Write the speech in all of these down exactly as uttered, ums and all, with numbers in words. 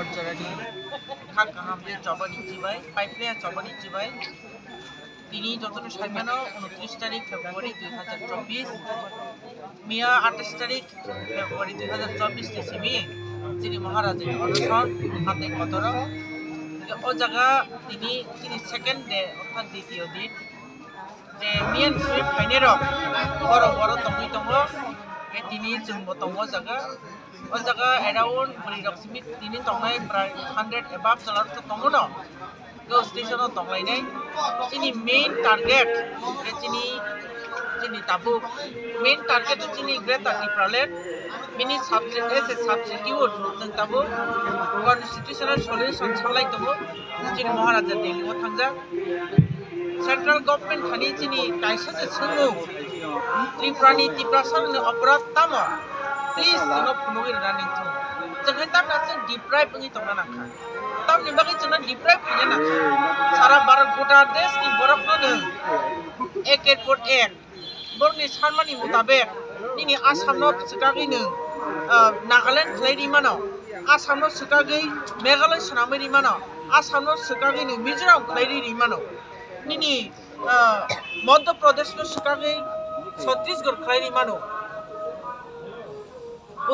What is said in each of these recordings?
Jorani kha kaham le chobani chibai, pipeline chobani chibai. Tini jotono saimano unotris tarik February dui hazar chobbish, miya atais tarik February dui hazar chobbish ni simi chini Maharaja ni onoson hatai kotoro. O jaga tini chini second day orthat ditiyo din. Je miyan simi phainai rok, borok borok tongwi tongo, tei tini chwngbo tongo o jaga. O jaga around bwrwi rok simi tini tongnai prai hundred above chwla rok tongo no. Go station o tonglainai. Chini main target, tei chini, chini tabuk main target chini Greater Tipraland. Bini subject as a substitute chwng tabuk constitutional solution salai tongo. Chini Maharaja Delhi o thangjak. Central government thani chini kaisa se swngmung, Tripura ni Tiprasa ni oporad tamo? Please, chwngno phunugwi rwna ningthung. Chwng hai tamni aswk deprive wngwi tongna nangkha. Tamni bagwi chwngno deprive khaina nangkha. Sara Bharat gota desh ni borokno nwng eker por ek borokni sanmani mutabek nini Assam no swkagwi nwng, ah, Nagaland khlai ri mano, Assam no swkagwi Meghalaya swnamwi ri mano, Assam no swkagwi nwng Mizoram khlai ri ri mano, nini, ah, Madhya Pradesh no swkagwi Chhattisgarh khlai ri mano.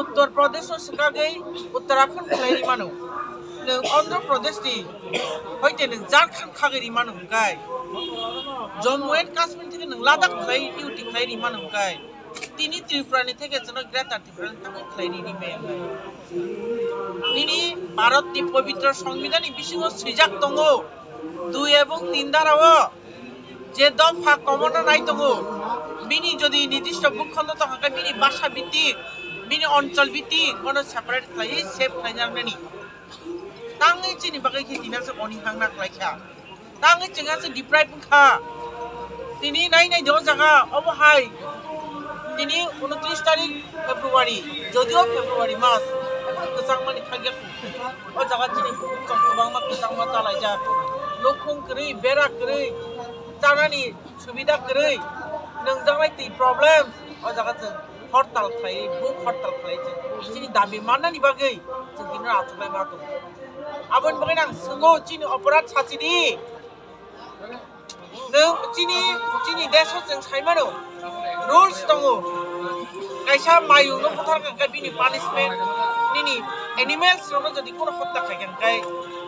Uttar Pradesh no swkagwi Uttarakhand khlai ri mano. Nwng Andhra Pradesh ni hoite nwng Jharkhand khagwi ri mano hwnkhe, Jammu and Kashmir theke nwng Ladakh khlai U T khlai ri mano hwnkhe, tini Tripura ni theke chwngno Greater Tripura ni thangwi khlai ri ri maya hwnkhe. Nini Bharat ni pobitro Songbidan ni bisingo swijak tongo, dui ebong tin dara o. Je dopha komono nai tongo, bini jodi nirdisto bukhondo tongkha khe bini basa bhitik, bini onchol bhitik, bono separate khlaiwi save khlainani. Tangwi chini bagwi khe tini aswk oni hangna khlaikha. Tangwi chwng aswk deprive wngkha. Tini nai nai de o jaga obo hai. Tini unotris tarik February, jodio February mas, ebo kwchangmani thangya. O jaga chini bukhuk chwng kwbangma kwchangma chalaijak. Nukhung kwrwi, bera kwrwi, chanani subida kwrwi, nungjaknai twi problem. O jaga chwng hortal khlai, buk hortal khlai chwng chini dabi mannani bagwi chwng tini achuklai ma tongo. Aboni bagwi ang swngo, chini oporad sachidi. Nwng chini, chini desh o chwng sai mano, rules tongo. Kaisa mayung no buthar kha khe bini punishment, nini animals rok no jodi kono hotya khai kha khe,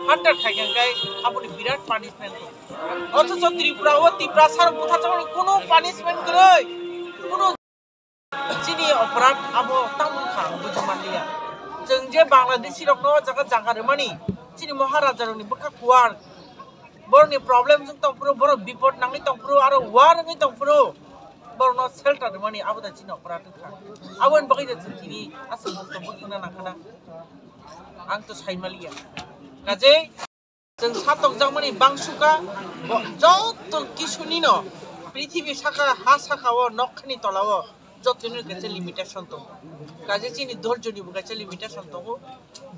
hunter khai kha khe, aboni birat punishment tongo. Othocho Tripura o Tiprasa rok buthar jagani kono punishment kwrwi, kono Chini oporad abo tamo wngkha ang buji manliya. Chwng je Bangladeshi rokno o jaga jaga rwmani, chini Maharaja rokni bwkha kuwar, borokni problem wng tongphuru, borok bipod nangwi tongphuru, aro war wngwi tongphuru, borokno shelter rwmani abo da chini oporad wngkha. Aboni bagwi da chwng tini aswk mung tongwi thangna nangkha na, ang to sai manliya. Kajei. Chwng satokjakmani bangsuka, bo-, joto kisunino prithibi saka, ha saka-o, nokhani tola-o jotoni kaisa limitation tongo. Kaisa chini dhorjonibo kaisa limitation tongo.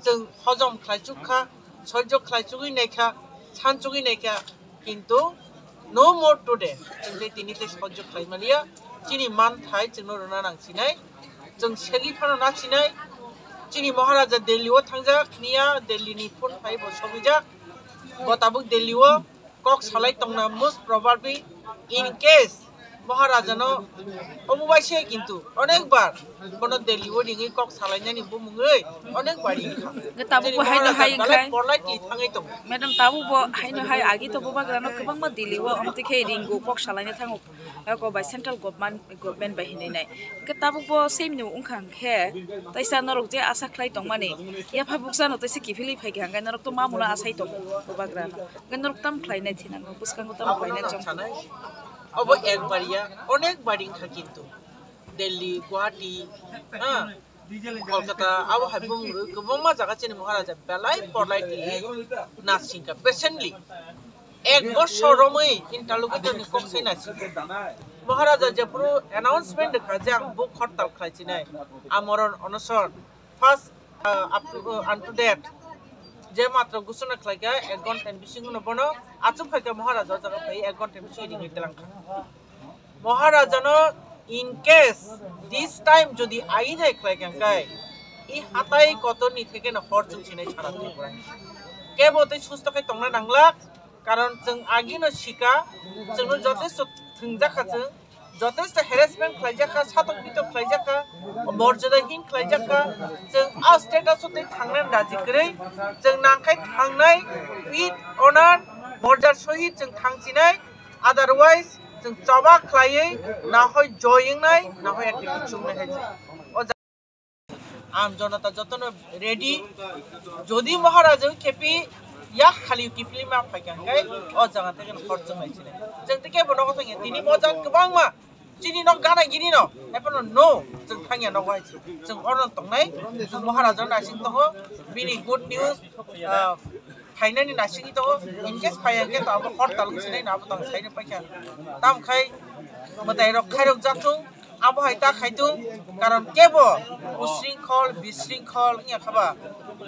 Chwng hojom khlaichuk kha, soijo khlaichugwi naikha, sanchugwi naikha, kintu no more today. Chwng tei tini tei soijo khlai maliya. Chini manthai chwngno rwna nang sinai. Chwng segwi phano na sinai. Chini Maharaja Delhi o thangjak niya, Delhi ni phone phai bo sogwijak. Bo tabuk Delhi o kok salai tongna most probably in case Maharaja no omo bai se kintu onek bar bono Delhi o ringwi kok salainani bumungwi onek bar ringkha. Hwnkhe tabuk bo haino hai wngkha. Politely thangwi tongo. Madam, tabuk bo haino hai agi to bubagrano kwbangma Delhi o amtwi khe ringo kok salaina thango. Eko bai central government, government bai hinwi nai. Hwnkhe tabuk bo same ni wngkha hwnkhe, taisa norok je asa khlai tongmani, yapha buksa no taisa kiphilwi phaikha hwnkhe norok to mamuna asai tongo bubagra no. Hwnkhe norok tam khlai nai thinango, bwskango tam khlai nai chong. Obo ekbar ya, onek bar wngkha kintu. Delhi, Guwahati, ha, Kolkata, abo hai bumung rwi kwbangma jaga chini Maharaja belai politely nasingkha, patiently. Ek bosor romwi interlocutor ni kok sai nasingkha. Maharaja jephuru announcement rwkha je ang buk hortal khlai chinai, amoron onoson, first, uh, up to, uh, unto death. Je matro gusuna khlaikha, ek ghonta ni bisingo no bono achuk phaikha Maharaja o jaga phai ek ghonta ni bisingo ringwi twlangkha. Maharajano in case this time jodi ain hai khlai kha hwnkhe, I hatai kotorni thekeno hor chwng sinai sara Tripura. Kebo tei susto khe tongna nanglak, karon chwng agino sika, chwngno jotesto thwngjakha chwng, jotesto harassment khlaijakha, satok pitok khlaijakha, morjada hin khlaijakha, chwng a status o tei thangnani raji kwrwi, chwng nangkhai thangnai with honor, morjada sohit chwng thangchinai, otherwise chwng choba khlaiwi nahoi joy wngnai, nahoi activity chungnai hai chwng. O Ang jonota jotono ready. Jodi Maharaja khepi yak khali kiphilwi ma phaikha hwnkhe o jaga theke hor chwnglai sinai. Chwng tei kebo nogo thangya. Tini bo jaga kwbangma chini nok gana gini no. Epono no chwng thangya nogo hai chwng. Chwng oro tongnai. Chwng Maharaja naising tongo. Bini good news, ah, phainani naisingwi tongo. In case phaiya hwnkhe to abo hortal wngsinai no abo tong saino paikha. Tamkhai mwtai rok khairok jatung. Abo hai ta khaitung, karon kebo usringkhol, bisringkhol wngya khaba,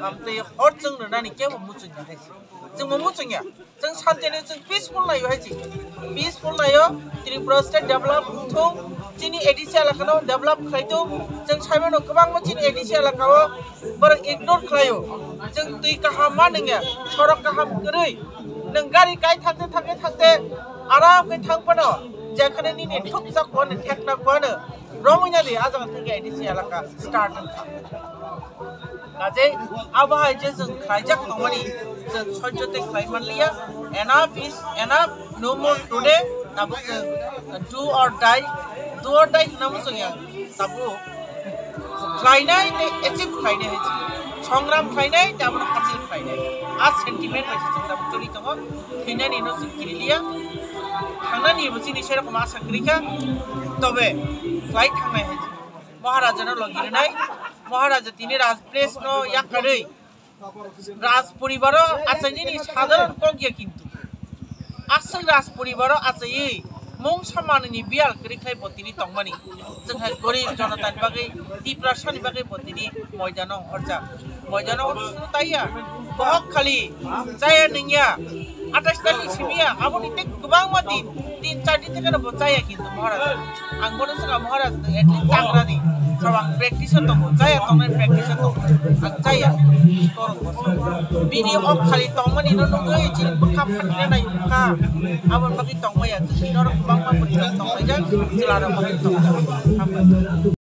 amtwi hor chwng rwnani kebo muchungya hai se. Chwngbo muchungya, chwng santini chwng peaceful naio hai se. Peaceful naio, Tripura state develop wngthung, chini A D C elakano develop khlaitung, chwng saimano kwbangma chini A D C elakao borok ignore khlaio. Chwng twi kaham ma nungya, sorok kaham kwrwi, nwng gari kai thangte thangte thangte aram khe thang phano, jekhane nini thukjak phano, thekna phano, romwi nadi, a jaga thangkhe A D C elaka start wngkha. Kajei abo hai je chwng khlaijak tongmani, chwng sojjo tei khlai manliya. Enough is enough, no more today. Tabuk chwng do or die, do or die hwnna muchungya. Tabuk khlainai tei achieve khlainai hai se. Songram khlainai tei abono hasil khlainai. A sentiment bai se chwng tabuk choli tongo. Thwinani no chwng kiriliya. Thangnani bo chini serokom asa kwrwi kha. Tobe khlai thangnai hai se. Maharaja no logi rwnai. Maharaja tini Raj place no yakarwi. Raj poribaro achainani sadharon kok ya kintu. Aswk Raj poribaro achaiwi mung samani ni biyal kwrwi khai bo tini tongmani. Chwng hai gorib jonotani bagwi, Tiprasani bagwi bo tini moidano ongkhorjak. Moidano ongkhorjak taiya. Bohok khali chaya nungya. Atais tarikh simiya, aboni tei kwbangma din, tin char din thekeno bo chaya kintu Maharaj. Ang bono swkang Maharaj no at least chagrani. Sabo ang practice o tongo, chaya tongnai practice o tongo. Ang chaya. Bini ok khali tongmani no nugwi chini bwkha phatna nai bwkha. Aboni bagwi tongmaya, chini norok kwbangma bwkha tongmaya, chwla rok bagwi tongmaya.